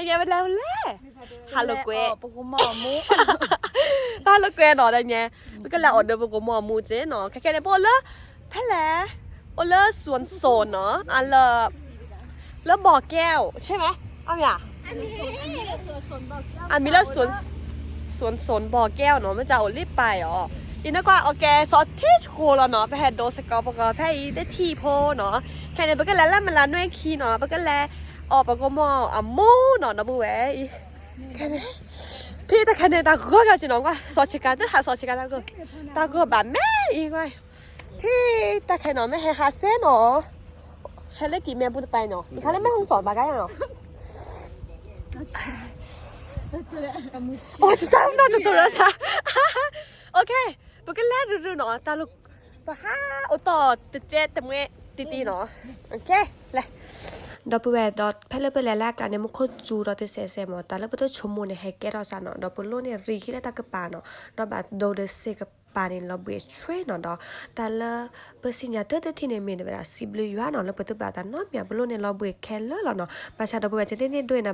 ကဲဝဲလဲၣ်လဲၣ်, ဟးလိာ်ကွဲ, ပကမၢ်မူ, ဟးလိာ်ကွဲနီၤ တညဲ, ပကလဲၤ order ပကမၢ်မူက့နီၤ, ခဲခဲန့ၣ် ပအိၣ်လၢ, ဖဲလဲၣ်, အိၣ်လၢ စွန်စိန် နီၤ, အလၢ လၢ บ่อแก้ว ใช่ไหม, အမ့ၢ်ဧါ, အမံၤလၢ စွန်စိန် บ่อแก้ว နီၤ, မ့ၢ်တၢ်အိၣ်လၢပၢ်အီၤ, အံၤနကွၢ် okay စီၤထံၣ်ဃိလီၤနီၤ, ပဟဲဒိစ့ၢ်ကီးပကီၢ်ဖဲအံၤတထံၣ်ဖိနီၤ, ခဲန့ၣ် ပကလဲၤလၢမလၤနွဲၣ်ခံနီၤ, ပကလဲၤ အီၣ်ပကမၢ်အမူနီၤ ဒီပုၢ်ဝဲၢ်အံၤ, ခဲန့ၣ်, ဖဲတၢ်ခဲန့ၣ် တၢ်ဂီၤဂၤက့နီၤ, ကွၢ် စီၤဆ့ကၤ တဟးစီၤဆ့ကၤတၢ်ဂီၤ, တၢ်ဂီၤဘၣ်မဲအံၤကွၢ်, ထံၣ်တၢ်ခဲနီၤ မ့ၢ်ဟဲဟးစဲနီၤ, ဟဲလၢကံၢ်မဲပူၤတပၤနီၤ, ယခါလၢမဲၢ်ဟူစီၣ်ဘၣ်ကါနီၤ, အိၣ်စတၢ်နီၤ တတူၢ်ရၢစါ, okay, ပကလဲၤဒုဒုနီၤ, တၢ်လၢ ပဟးအိၣ်တီၢ်တကဲတမှဲတံၢ်တံၢ်နီၤ, okay လဲၤ, ဒီပုၢ်ဝဲၢ်ဒီး ဖဲလၢပလဲၤလၢအကျါန့ၣ် မူခိၣ်စူၤဒီးတစဲးစဲးမး, တၢ်လၢပတဆိကမိၣ်န့ၣ် ဟဲကဲထီၣ်စးနီၤ, ဒီးပလိၣ်န့ၣ်ရံၣ်က့ၤလၢတၢ်ကပၤနီၤ, ဒီးဘၣ်ဒိဒၢစ့ကပၤန့ၣ် လီၤဘှံးဆွဲနီၤ, ဒီး တၢ်လၢ ပစံၣ်ညီၣ်တၢ်တထံၣ်န့ၣ် မ့ၢ်ဒၣ်ဝဲဒၣ် စံးဘျုးယွၤနီၤ, လၢပတဘၣ်တၢ်နီတမံၤ ပလိၣ်န့ၣ်လီၤဘှံးခဲလၢာ်လီၤနီၤ, ဘၣ်ဆၣ်ဒီပုၢ်ဝဲၢ် ကသ့ၣ်န့ၣ်ဒိၣ်အံၤနီၤ,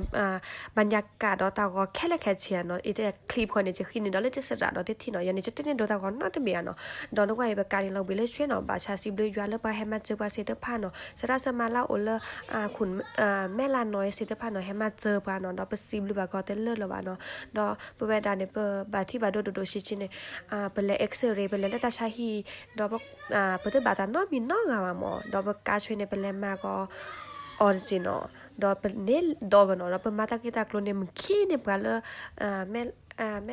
ဘၣ်ညါကးဒီးတၢ်ဂီၤခဲလၢာ်ခဲဆ့နီၤ, အံၤတၢ်ချံဖီန့ၣ် ယဃံန့ၢ်ဒီးလၢကစရၣ်ဒီးတထံၣ်နီၤ, ယန့ၣ် ကသ့ၣ်န့ၣ်ဒိၣ်တၢ်ဂီၤနီတမံၤဧါနီၤ, ဒီးနကွၢ်အံၤ ပကးန့ၣ်လီၤဘှံးလၢဆွဲနီၤ, ဘၣ်ဆၣ်စံးဘျုးယွၤလၢပှၤဟဲမၤစၢၤပှၤသ့ၣ်တဖၣ်နီၤ, သရၣ်သမါလၢအအိၣ်လၢ မဲၢ်လးနီၢ်အံၤသ့ၣ်တဖၣ်နီၤ, ဟဲမၤစၢၤပှၤနီၤ, ဒီးပစံးဘျုးဘၣ်ကီးတလၢာ်လၢၤဘၣ်နီၤ, ဒီးပဝဲဒၣ်န့ၣ် ပဘၣ်ထံၣ်ဘၣ်ဒိဒိၣ်ဒိၣ်ဆံးဆံးန့ၣ်, ပလဲၤ X-ray ပလဲၤလၢတၢ်ဆါဟံၣ်, ဒီး ပတဘၣ်တၢ်နီတမံၤနီတဂၤဘၣ်မး, ဒီးပကါဆွဲန့ၣ် ပလဲၤမၤကီး oxygen နီၤ, ဒီးပန့ၢ်ဒီးကနီၤ, ဒီးပမၤတၢ်ဂ့ၢ်တၢ်ကျိၤန့ၣ် မုၢ်ခံန့ၣ်ပှၤလၢ မဲၢ်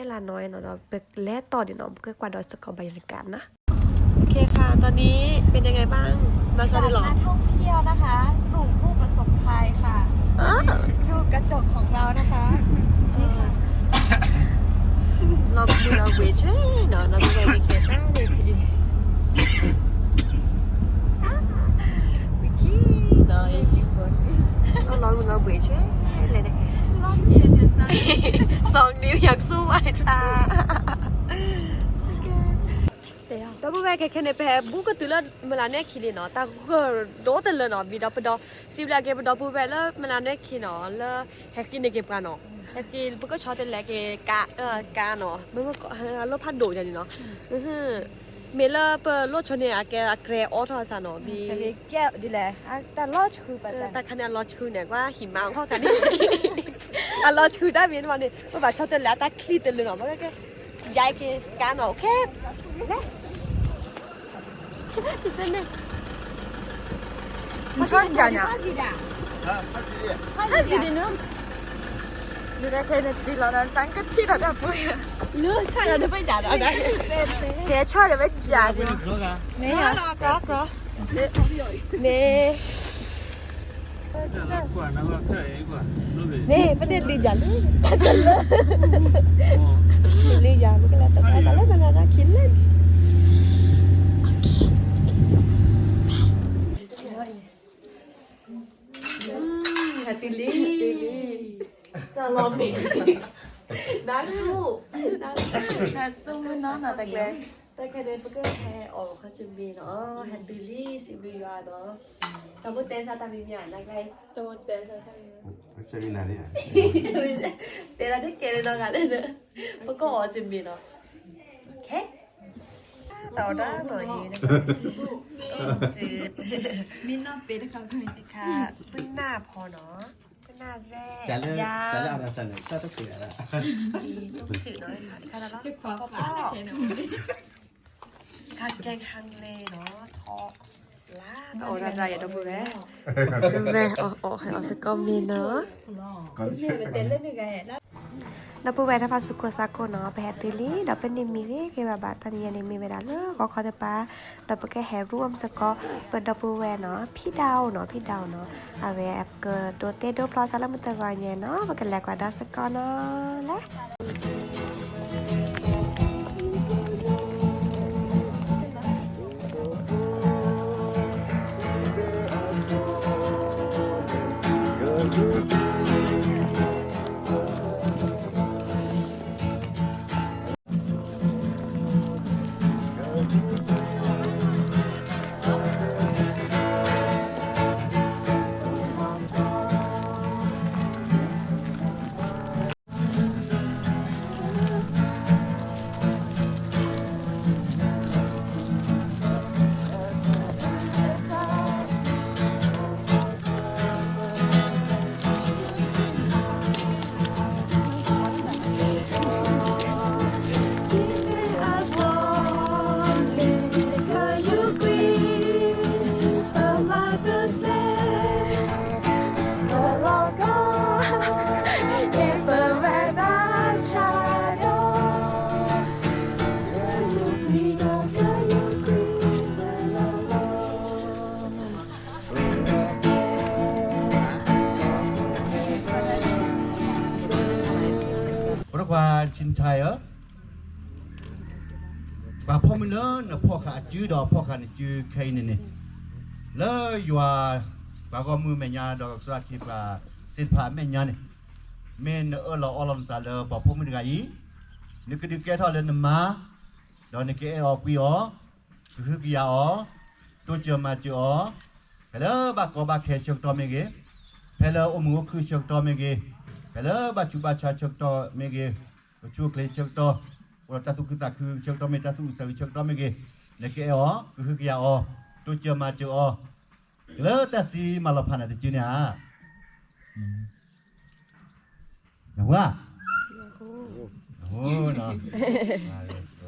လးနီၢ်နီၤ, ဒီးပလဲၤတီၢ်ဒံးနီၤ, ပကကွၢ်ဒီးစ့ၢ်ကီးဘၣ်ယနကးနီၤ, okay ค่ะ ตอนนี้เป็นยังไงบ้าง มาซาดีหรอ นักท่องเที่ยวนะคะ สู่ผู้ประสบภัยค่ะ ดูกระจกของเรานะคะ นี่ค่ะ လီၤမုၢ်လီၤဘှံးဆွဲနီၤ, လီၤမုၢ်လီၤဘှံးခဲတၢ်န့ၣ်, ဝံၤခံနီၤ, လီၤမုၢ်လီၤဘှံးဆွဲလဲၣ်န့ၣ်, สองนิ้วยังสู้ไหวจ้า, ဒီပုၢ်ဝဲၢ်ခဲခဲန့ၣ် ပဟဲဘူးကတုၤလၢမလၤနွဲၣ်ခံလံနီၤ, တၢ်ဂီၤဒိၣ်တလၢနီၤ, ဝံၤဒီးပဒီး စံးဘျုးက့ၤပဒီပုၢ်ဝဲၢ်လၢမလၤနွဲၣ်ခံနီၤ, လၢဟဲက့ၤန့ၢ်က့ၤပှၤနီၤ, ဟဲက့ၤ ပကဆီတလဲက့ၤ ကါနီၤ, လိၣ်ဖးဒိၣ်ယၤန့ၣ်နီၤ, မ့ၢ်လၢပလိၣ်ဆိန့ၣ် အကဲအကြဲအိးထီၣ်စးနီၤ, ဘံ ဒ်လဲၣ်, တၢ်လီၤဆှု, တၢ်ခါန့ၣ်အလီၤဆှုန့ၣ် ကွၢ်ဟံၣ်မါခီၣ်ခါန့ၣ်, အလီၤဆှုတၢ်မ့ၢ်န့ၣ် ပဘၣ်ဆီတလဲအတၢ်ချံတလၢနီၤ, ပက ယါက့ၤကါနီၤ, okay, လဲၤ, မဆီတလဲနီၤ, ဖးစံးဒံးနုၤ, ဒ်လဲၣ်ခဲန့ၣ် တံၢ်လီၤဒီး စကထံၣ်ဒီးတၢ်ပှ့ၤ, လၢဆီဒီးပယၤဒီး, ကဲဆီဒီးပယၤဒီး, မ့ၢ်, မ့ၢ် န့ၣ် ပန့ၢ်လံယၤလံ, လံယၤ မ့ၢ်ကလဲၤတၢ်ကါစးလၢမနုၤနၤခံလၢ, ဟဲတုၤလံ, ကၢ်လီၤမ့ၢ်, နါလူ, နါလူ, နါလူ, တၢ်ခဲန့ၣ် ပကဟဲအီၣ်ခီၣ်တမ့ၤနီၤ, ဟဲတုၤလံ စံးဘျုးယွၤဒီး, တၢ်ဖိတဲဆါတၢ်မံၤမံၤဧါ နကျဲ, တၢ်ဖိတဲဆါတၢ်မံၤမံၤ, တဲဒၣ်တကဲလၢနီၢ်ဂၤလၢ, ပကအီၣ်တမ့ၤနီၤ, ခဲ တၢ်အီၣ်တၢ်နီၤအံၤ, မ့ၢ်နီၢ်ပ့ၤတခါ, ခါ ပနၢ်ဖီနီၤ, ပနၢ်စဲး, ယၤ, တၢ်တပ့ၤ, တၢ်တပ့ၤနီၤ, ခါလီၤ, ခါကဲဟါလ့နီၤ, ထီၣ်, လါ တၢ်အီၣ်တၢ်တၢ်ယၤဒီပုၢ်ဝဲၢ်, ဝဲအီၣ်အီၣ်ဟဲအီၣ်စ့ၢ်ကီးမ့ၤနီၤ ဒီပုၢ်ဝဲၢ်တၢ်ဖးစူၤကိၢ်စါကိၢ်နီၤ, ပဟဲတုၤလံ ဒီးပန့ၢ်မံၤဂ့ၤဂ့ၤဘၣ်ဘၣ်, တနံၤအံၤန့ၣ် မ့ၢ်ဝဲဒၣ်လၢဂီၤခီတပၤ, ဒီးပကဟဲရူအီၣ်စ့ၢ်ကီး ပဒီပုၢ်ဝဲၢ်နီၤ, ဖံဒၣ်အိၣ်နီၤ, ဖံဒၣ်အိၣ်နီၤ, အဝဲကဒိးတဲဒိးဖျီစးလၢမုၢ်တဂီၤညါနီၤ, ပကလဲၤကွၢ်ဒီးစ့ၢ်ကီးနီၤ, လဲၤ. Chin Tire, ပှၤဖီၣ်မုၢ်လၢနဖီၣ်ဃာ်အစုဒီးဖီၣ်ဃာ်နစုခဲအံၤန့ၣ်န့ၣ်, လၢယွၤ ပှၤဂီၢ်မုၢ်အမဲာ်ညါ ဒီးကစၢ်ခ့ပှၤစ့တဖၣ်အမဲာ်ညါန့ၣ်, မ့ၢ်နအၢၣ်လီၤအီလီၤနသးလၢပှၤဖီၣ်မုၢ်တဂၤအံၤ, နကဒုးကဲထီၣ်လၢနမါ, ဒီးနကအဲၣ်အီၤကွံအီၤ, ကဟုကယာ်အီၤ, တိစၢၤမၤစၢၤအီၤ, ဖဲလၢဘၣ်ကီဘၣ်ခဲဆၢကတီၢ်မ့ၢ်ဂ့ၤ, ဖဲလၢအိၣ်မုာ်အိၣ်ခုၣ်ဆၢကတီၢ်မ့ၢ်ဂ့ၤ, ဖဲလၢဘၣ်ဆူးဘၣ်ဆါဆၢကတီၢ်မ့ၢ်ဂ့ၤ, ပဆူၣ်အိၣ်ချ့ဆၢကတီၢ်, အိၣ်ဒီးတၢ်သူၣ်ခုသးခုဆၢကတီၢ်မ့ၢ် တၢ်သူၣ်အုးသးအုးဆၢကတီၢ်မ့ၢ်ဂ့ၤ, နကအဲၣ်အီၤ, ကဟုကယာ်အီၤ, တိစၢၤမၤစၢၤအီၤ, လၢတၢ်စံးမၤလီၤဖးနၤတစုန့ၣ်ဧါ. နဝၤ, နဝၤ,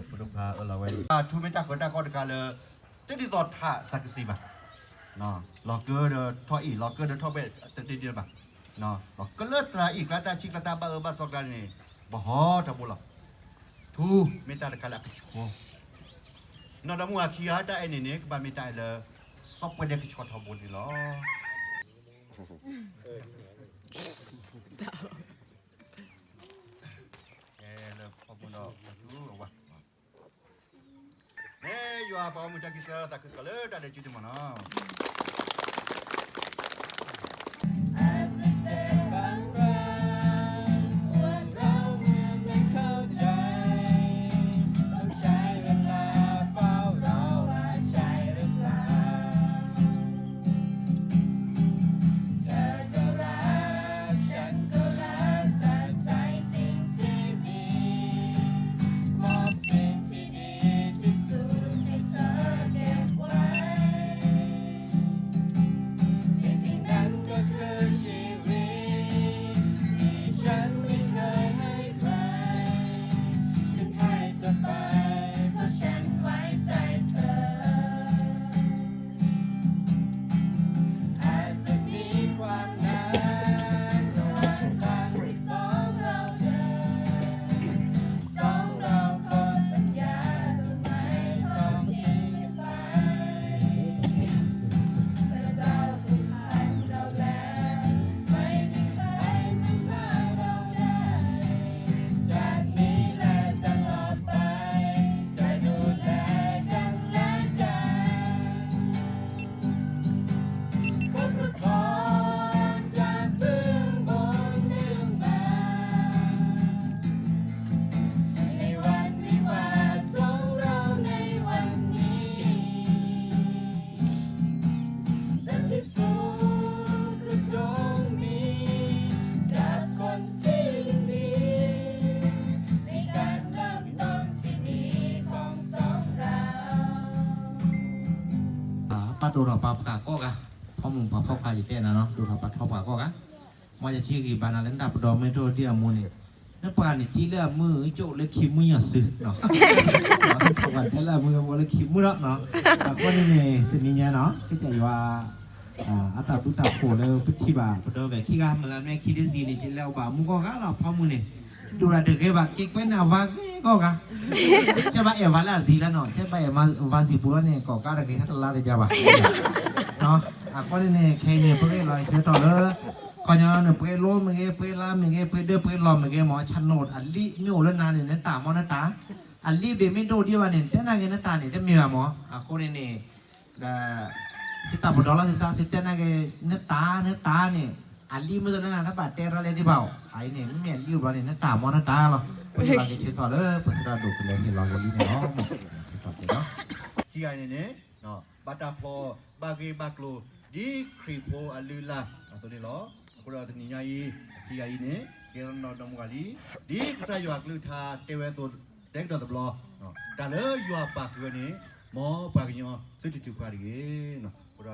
ဖိဒိၣ်ခွါအၢၣ်လီၤဝဲ, ထူမ့ၢ်တၢ်ဃၢတၢ်ဃီတခါလၢ တဒ်သိးထးစးကစံးဘၣ်, လီၤကၢဒီးထီၣ်အ့ၣ် လီၤကၢဒီးထီၣ်ဘဲၣ်တဒ်ဒ်ဘၣ်, လီၤကၢလၢတၢ်အ့ၣ်ကျါတၢ်ဆံၣ်ကျါတၢ်ဘၣ်အၢဘၣ်သီကျါန့ၣ် ဘၣ်ဟီထီဘိလီၤ. ထူမ့ၢ်တၢ်တခါလၢအကဆှီ, နီၢ်ဒီမါဝၤခံဂၤတၢ်အဲၣ်န့ၣ်န့ၣ် ကဘၣ်မ့ၢ်တၢ်အဲၣ်လၢ စီၤပှဲၤဒဲးကဆှီထီဘိန့ၣ်လီၤ. လၢဖီမုၢ်ဒီး အဝၤ, မ့ၢ်ယွၤပှၤဂီၢ်မုၢ်တၢ်ခံဆၢသးခုကီးလၢတၢ်ဒဲးစုတမီၢ်နီၤ. ပၢ်ဒိၣ်ထီၣ်ပှၤဖးကိးဂၤ, ဖီမုၢ်ပှၤဖီၣ်ခွါယတဲနၤနီၤ, ဒိၣ်ထီၣ်ပှၤထီၣ်ပှၤကိးဂၤ, မ်ယထံဂံၢ်ဘါနၤလၢနတၢ်ပဒီမ့ၢ်တအိၣ်ဒ်အမူန့ၣ်, နပှၤန့ၣ်က့လၢအမုာ်ကအိၣ်လၢခံမုာ်ညါစု, နပှၤတဲလၢအမုာ်ကအိၣ်လၢခံမုာ်လီၤ, အဃိန့ၣ်န့ၣ် တနံၤညါနီၤ ကစၢ်ယွၤ အတၢ်ဘျုးတၢ်ဖှိၣ်လၢပထံၣ်ဘၣ်ပဒီဝဲခံဂၤ မ့ၢ်လၢမ့ၢ်ခံဒ့စံးန့ၣ် က့လၢအဘၣ်မူကိးဂၤလီၤ ဖီမုၢ်န့ၣ်, ဒိၣ်တၢ်တဂ့ၤဘၣ် က့ကွဲန့ၣ်အဝၤဂ့ၤကိးဂၤ, ကဲဘၣ်အဲၣ်ဝၤလၢအစံးလၢနီၤ, ကဲဘၣ်အဲၣ်ဝၤစံးပူၤလီၤန့ၣ် ကိးကါတဂ့ၤ ဟဲတလါတယၤဘၣ်, အဃိန့ၣ်န့ၣ် ခဲအံၤန့ၣ် ပဂ့ၢ်လီၤဆၢထီၣ်လၢ ခီညီနုၢ်ပှဲၤလိမ့ၢ်ဂ့ၤ ပှဲၤလါမ့ၢ်ဂ့ၤ ပှဲၤဒၢပှဲၤလီၢ်မ့ၢ်ဂ့ၤ မ့ၢ်ဆၣ်နိၣ်အလံာ်မ့ၢ်အိၣ်လၢနၤန့ၣ် နတၢ်မ့ၢ်နတၢ်, အလံာ်ဘ့ၣ်မ့ၢ်ဒိၣ်ဒံးဘၣ်န့ၣ် တဲနာ်က့ၤနတၢ်န့ၣ် တမ့ၢ်ဘၣ်မ့ၢ်, အဃိန့ၣ်န့ၣ် ဒီး သုတၢ်ပဒီလီၤ သုစၢ်သုတဲနာ်က့ၤ နတၢ် နတၢ်န့ၣ် အလံာ်မ့ၢ်ဒိၣ်လၢနၤ တဘၣ်တဲရၤလဲၣ်ဒံးဘၣ်အီၤ, အအံၤန့ၣ် မ့မ့ၢ်အလံာ်အိၣ်ဘျီန့ၣ် နတၢ်မ့ၢ်နတၢ်လီၤ, ပလီၤက့ၤဆၢထီၣ်လၢ ပစံးထီၣ်ဒိၣ်ကလဲၤဟ့ၣ်လီၤဝဲလံန့ၣ်လီၤ, ဆၢထီၣ်က့ၤလီၤ ခံဂၤန့ၣ်န့ၣ် ဘၣ်တၢ်ဖျီ ဘၣ်ဂ့ၤဘၣ်ကျိၤ ဒ်ခရံာ်ဖိအလုၢ်အလၢ်အသိးန့ၣ်လီၤ. အဃိဒီးတနံၤညါအံၤ အခံဂၤအံၤန့ၣ် ကဲထီၣ်နီၢ်ဒီမါဝၤလံ, ဒ်ကစၢ်ယွၤအကလုၢ်ကထါတဲဝဲအသိး ဒဲကဒီးတဘျီ, တၢ်လၢယွၤပာ်ဃုာ်ဝဲန့ၣ် မ်ပှၤကညီသုတတုၤဃီတဂ့ၤ. အဃိ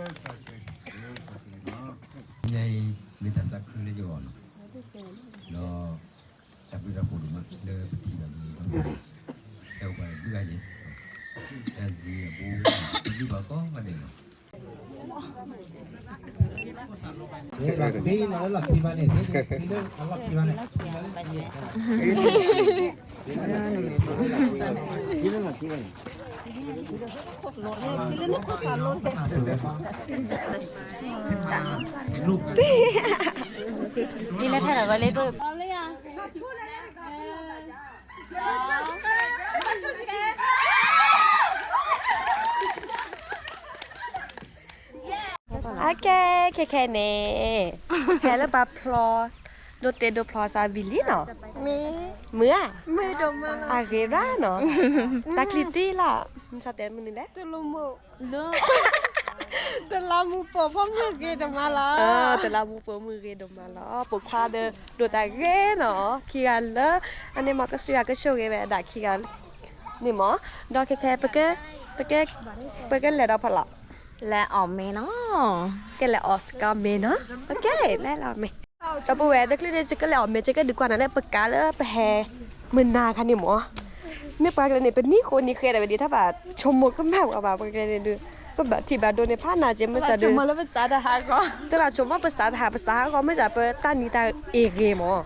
ဒီး လၢ လၢ ညါအံၤ မ့ၢ်တၢ်သးခုလၢယဂီၢ်လီၤ, ဒီး တၢ်ဘျုးတၢ်ဖှိၣ်ဒိၣ်မးလၢပထံၣ်ဘၣ်န့ၣ် အဲၣ်ပှၤဘုဂၤယဲၢ်, တၢ်စံးအပူၤ စံးဘျုးဘၣ်ကိးဂၤဒဲးလီၤ. လီၤခံလီၤလၢလီၢ်ခံဘၣ်န့ၣ်, လၢအလီၢ်ခံဘၣ်န့ၣ်, ဒ်လဲၣ်ထဲလီၤဝဲလၢပ အကဲ ခဲခဲန့ၣ် ဟဲလၢပှၤဖျီ ဒိးတဲဒိးဖျီစးဝံၤလံနီၤ, မုာ်ဧါ, အဂ့ၤရၣ်နီၤ, တၢ်ချံတံၢ်လီၤ, မ့ၢ်တဲမနုၤလဲၣ် တလးမူပိာ်ဖိမုၣ်ဂ့ၤဒိၣ်မးလီၤ, တလးမူပိာ်မုၣ်ဂ့ၤဒိၣ်မးလီၤ, ပိာ်ခွါဒီး ဒိၣ်တၢ်ဂ့ၤနီၤ, ခံဂၤလၢ အန့ၣ်မ့ၢ်ကစၢ်ယွၤကဆိၣ်ဂ့ၤဝဲဒၣ်ခံဂၤ န့ၣ်မ့ၢ်, ဒီးခဲခဲ ပက ပက ပကလဲၤဒီးဖီလာ်, လဲၤအီၣ်မ့ၤနီၤ, ကလဲၤအီၣ်စကီးမ့ၤနီၤ, ပကလဲၤလီၤမ့ၤ, ဒီပုၢ်ဝဲၢ်တချုးန့ၣ် ယကလဲၤအီၣ်မ့ၤ ယကဒုးကွၢ်နၤလၢပကးလၢပဟဲ မုၢ်နၤခါန့ၣ်မ့ၢ်, မ့ၢ်ပှၤကလဲၤန့ၣ် ပနံၣ်ဃိးနံၣ်ဃဲဒၣ်ဝဲဒၣ် တဘၣ်ဆိကမိၣ်ကမၣ်ပှၤဘၣ် ပှၤကလဲၤန့ၣ်ဒုး ပဘၣ်ထံၣ်ဘၣ်ဒိန့ၣ် ဖးနၤက့ မ့ၢ်စးဒုး တဘၣ်ဆိကမိၣ်ပစးတဟးဂီၤ တဘၣ်ဆိကမိၣ်ပစးတဟး ပစးဟးဂီၤ မ့ၢ်စးပတၢ်နံၤတၢ်အ့ၣ်ဂ့ၤမ့ၢ်,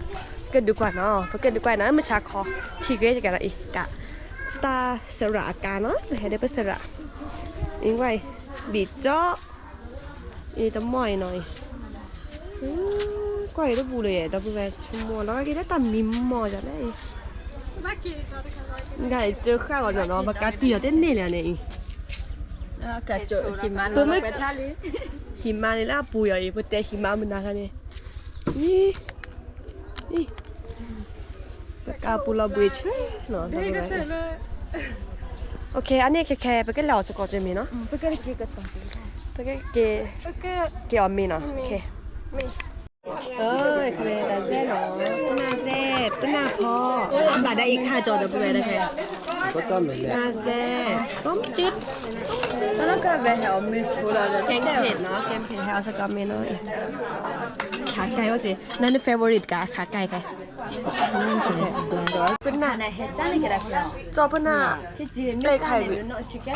ကဒုးကွၢ်နီၤ ပကဒုးကွၢ်နၤ မုၢ်ဆါခီ ထံၣ်ဂ့ၤကဒီးအံၤ ကး တၢ်စရၣ်အကါနီၤ ပဟဲဒီးပစရၣ် အံၤဝဲအံၤ ဘံၣ်ကၠီ အံၤတမီၢ်အံၤနီၤအံၤ ကွၢ်အံၤတပူၤလၢၤ ဒီပုၢ်ဝဲၢ်ဆိကမိၣ်လီၤက့ၤလၢတၢ်မံမီၢ်ယၤလဲၣ်အံၤ ကစၢဃၣ်ဂီၤနီၤ ပကးတံၢ်အီၤတန့ၢ်လၢၤန့ၣ်အံၤ ပမ့ၢ် ဟံးမါန့ၣ်လၢအပူၤယီၤအံၤ ပတဲဟံးမါမုၢ်နၤခါန့ၣ် အံၤ ပကးပူၤလီၤဘှံးဆွဲနီၤ အန့ၣ်ခဲခဲ ပကလဲၤအီၣ်စကီးကမ့ၤနီၤ ပကက့ၤ က့ၤအီၣ်မ့ၤနီၤ ခဲ တၢ်စဲနီၤ ပနၢ်စဲ ပနၢ်ဖီ အဘၣ်ဒၣ်အံၤခါကၠီဒီပုၢ်ဝဲၢ်တခါ နၢ်စဲ ကမ့ၤ တၢ်လီၢ်ကဝဲဟဲအီၣ်မ့ၤဆိလီၤ ကဲဖ့နီၤ ကဲဖ့ဟဲအီၣ်စကီးမ့ၤနီၤ ခါကၢ်အီၣ်စ့ နၢ်န favorite ကါ ခါကၢ်ခဲ ပနၢ် ကၠီပနၢ် ကျဲခါအံၤ တမံၤတပူၤ စုတြိၤန့ၣ် ပနၢ်အဖီကဲ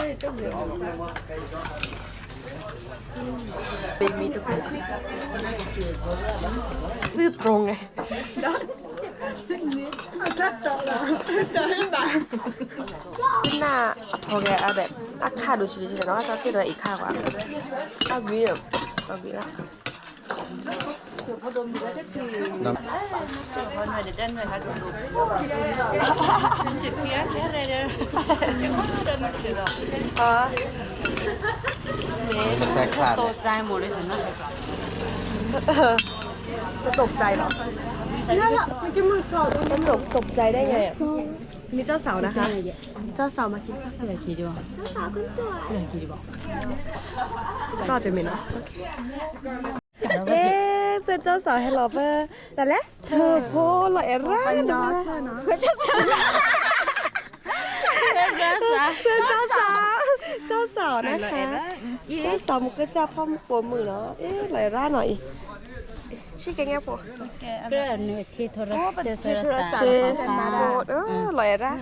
အဘဲ အခါဒိၣ်ဆံးဆံးနီၤ တၢ်သ့ၣ်ဒီးအံၤခါကွၢ် အဘံၣ် အဘံၣ်လၢ ตกใจเหรอ ตก ตกใจได้ไงอะ นี่เจ้าสาวนะคะ เจ้าสาวมากินข้าวกันเลยทีเดียว เจ้าสาวคนสวย ก็จะมีนะ เอ๊ะ เพื่อนเจ้าสาวให้หล่อเบอร์ แต่แล้วเธอโพสหล่อแอร่านะ เพื่อนเจ้าสาว เพื่อนเจ้าสาว เพื่อนเจ้าสาว เจ้าสาวนะคะ เจ้าสาวมันก็จะพ่อผัวมือเนาะ เอ๊ะ หล่อแอร่าหน่อย ชื่อแกเงี้ยผัว ก็หนูเช็คโทรศัพท์ เช็คโทรศัพท์ เออ หล่อแอร่า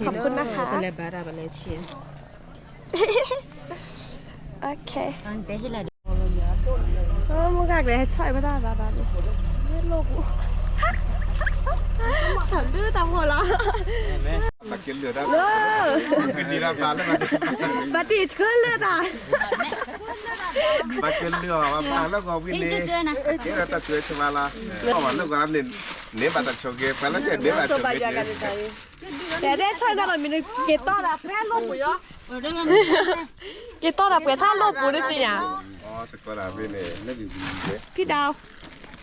ขอบคุณนะคะ โอเค မုၢ်ဂၤကလဲၤ ဟဲဆီၣ်အံၤပတၢ်ဘၣ်ဘၣ်န့ၣ် လိၣ်ပူၤ တၢ်ဒုးတၢ်မိၢ်လီၤ ဘၣ်က့ၤလၢာ်ဒၣ် ဘၣ်တံၢ်ဆှၢလၢာ်တၢ် ဘၣ်က့ၤလၢာ်အီၤ ဘၣ်ပာ်လၢဂီၤဝံၤန့ၣ် ကဲဒီးတၢ်ဆိၣ်ဂ့ၤဆၢမးလီၤ အီၣ်ဘၣ်လၢဂီၤန့ၣ် န့ၢ်ဘၣ်တၢ်ဆိၣ်ဂ့ၤ ပှၤလၢကဲန့ၢ်ဘၣ်ဆိၣ်ဂ့ၤက့ၤ တဲတဲဆီၣ်တၢ်လီၤမံၤ က့ၤတီၢ်တၢ်ဖဲလိၣ်ပူၤယီၤ က့ၤတီၢ်တၢ်ပှဲၤထီၣ်လိၣ်ပူၤန့ၣ်စံးယၤ ကံဒၣ်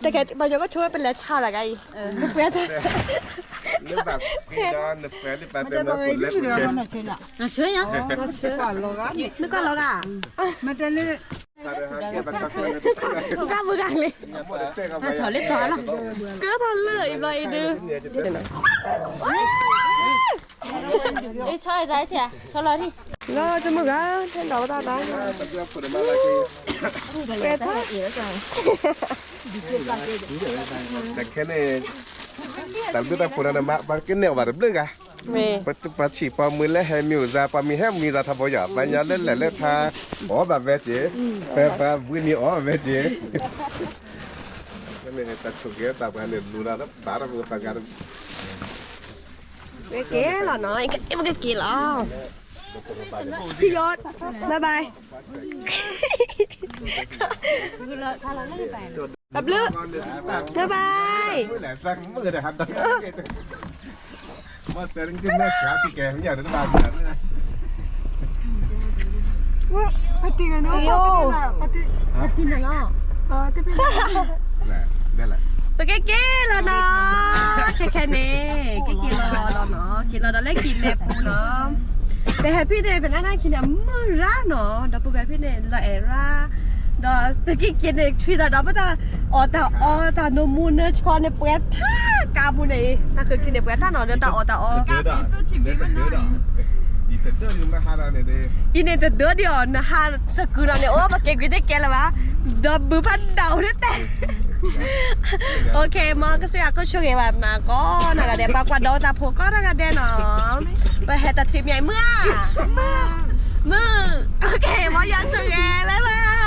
တကယ်ပယီၤကဆိဝဲပလဲၤဆါတဂၤအံၤ ပှဲၤထီၣ် နဘၣ်ဖဲဒီးနပှဲၤလံပှဲၤတဲမၤကလၢဆၢ နဆၢယၤ နကလီၤဂာ် မတလၢ ကဘုဂၤလံ ထီၣ်လၢထီၣ်လၢအံၤဘျီအံၤဒု အ့ ဆီအံၤ ဆီလီၤထံ လီၤ ကမုၢ်ဂၤ ထဲဒၣ်ဝဲဒၣ်ဒၣ် ပှဲၤထီၣ် တခဲန့ၣ် တၢ်ဘျုးတၢ်ဖှိၣ်ဒီးနမၤ ပှၤကနဲၣ်အီၣ်ဘၣ်တဘျုးဂၤ ပှၤဆံးပှၤမုၢ်လၢဟဲမံၤအိၣ်သး ပှၤမံၤဟဲမံၤသးထီဘိယီၤ ပှၤညါလၢလဲၣ်လၢထါ အီၣ်ဘၣ်ဝဲက့ၤ ပှၤဘှံးနံၤအီၣ်ဘၣ်ဝဲက့ၤ တၢ်ဆိၣ်ဂ့ၤတၢ်ပှၤန့ၣ် လူၤလၢဘၣ်တၢ်ပှၤဂၤတ ကက့ၤလီၤနီၤ, ပကက့ၤလီၤ. ဖံယီၤ, bye bye. တၢ်ဘျုး, bye bye. ပကက့ၤလီၤနီၤ, ခဲခဲန့ၣ် ကက့ၤလီၤလီၤနီၤ, က့ၤလီၤဒီးလၢကံးမဲပူၤနီၤ. ပဟဲဖဲန့ၣ် ပနၢ်နၢ်ခံန့ၣ် မုၢ်ရၣ်နီၤ, ဒီပုၢ်ဝဲၢ်ဖဲန့ၣ် လီၤအဲၣ်ရၣ်, ဒီးပကက့ၤန့ၣ် ထွံၣ်သးဒီးပတၢ်အီၣ်တၢ်အီ တၢ်နၢမူနၢဆှီန့ၣ် ပှဲၤထါကါပူၤန့ၣ်, တၢ်ဃုထံန့ၣ် ပှဲၤထါနီၤ လၢတၢ်အီၣ်တၢ်အီ ယန့ၣ်တဒၢဒံးအီၤ နဟးစကုၤလီၤန့ၣ် အိၣ်ပက့ၤကွံာ်တကဲလၢၤဘၣ်, ဒီးဘုဖးဒိၣ်ဒ်တဲ. မ့ၢ်ကစၢ်ယွၤကဆိၣ်ဂ့ၤဘၣ်နၤကိးနီၢ်ဂၤဒဲး, ပှၤကွၢ်ဒီးတၢ်ဖိကိးနီၢ်ဂၤဒဲးနီၤ, ပဟဲတၢ်ထံၣ်မ့ၢ်မုၢ်ဧါ, မုၢ်, မ့ၢ်ယွၤဆိၣ်ဂ့ၤ bye bye.